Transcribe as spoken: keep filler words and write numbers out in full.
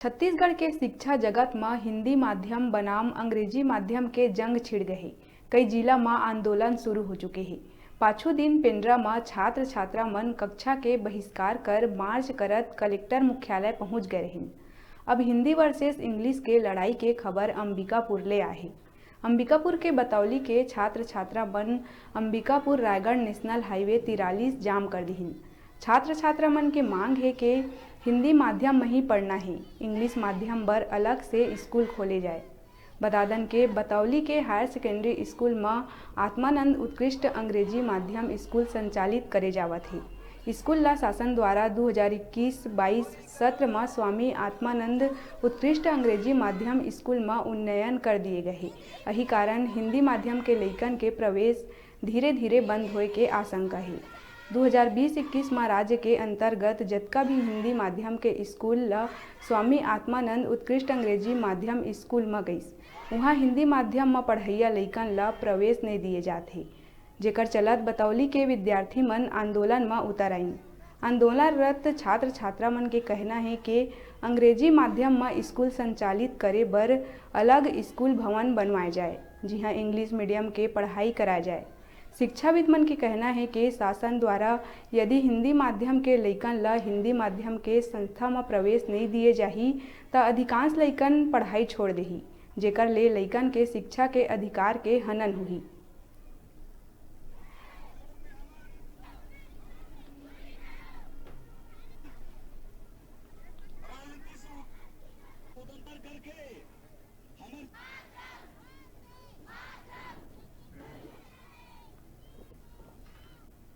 छत्तीसगढ़ के शिक्षा जगत म हिंदी माध्यम बनाम अंग्रेजी माध्यम के जंग छिड़ गए हे। कई जिला म आंदोलन शुरू हो चुके हे। पाछू दिन पेंड्रा म छात्र छात्रा मन कक्षा के बहिष्कार कर मार्च करत कलेक्टर मुख्यालय पहुंच गए रहिन। अब हिंदी वर्सेस इंग्लिश के लड़ाई के खबर अंबिकापुर ले आहे। अंबिकापुर के बतौली के छात्र छात्रा मन अंबिकापुर रायगढ़ नेशनल हाईवे तिरालीस जाम कर दिहिन। छात्र छात्रा मन के मांग हे के हिंदी माध्यम म ही पढ़ना हे, इंग्लिश माध्यम बर अलग से स्कूल खोले जाए। बता दन के बतौली के हायर सेकेंडरी स्कूल म आत्मानंद उत्कृष्ट अंग्रेजी माध्यम स्कूल संचालित करे जावत हे। स्कूल ला शासन द्वारा दू हजार इक्कीस बाईस सत्र म स्वामी आत्मानंद उत्कृष्ट अंग्रेजी माध्यम स्कूल म उन्नयन कर दिए गए हे। अही कारण हिंदी माध्यम के लइकन के प्रवेश धीरे-धीरे बंद होए के आशंका हे। दू हजार बीस इक्कीस म राज्य के अंतर्गत जतका भी हिंदी माध्यम के स्कूल ल स्वामी आत्मानंद उत्कृष्ट अंग्रेजी माध्यम स्कूल म गइस, उहां हिंदी माध्यम म पढ़इया लइकन ल प्रवेश नइ दिए जात हे, जेकर चलत बतौली के विद्यार्थी मन आंदोलन म उतर आइन। आंदोलनरत छात्र छात्रा मन के कहना हे के अंग्रेजी माध्यम म स्कूल संचालित करे बर अलग स्कूल भवन बनवाए जाए, जिहां इंग्लिश मीडियम के पढ़ाई कराए जाए। शिक्षाविद मन के कहना हे के शासन द्वारा यदि हिंदी माध्यम के लइकन ल हिंदी माध्यम के संस्था म प्रवेश नइ दिए जाही, त अधिकांश लइकन पढ़ाई छोड़ देही, जेकर ले लइकन के शिक्षा के अधिकार के हनन होही।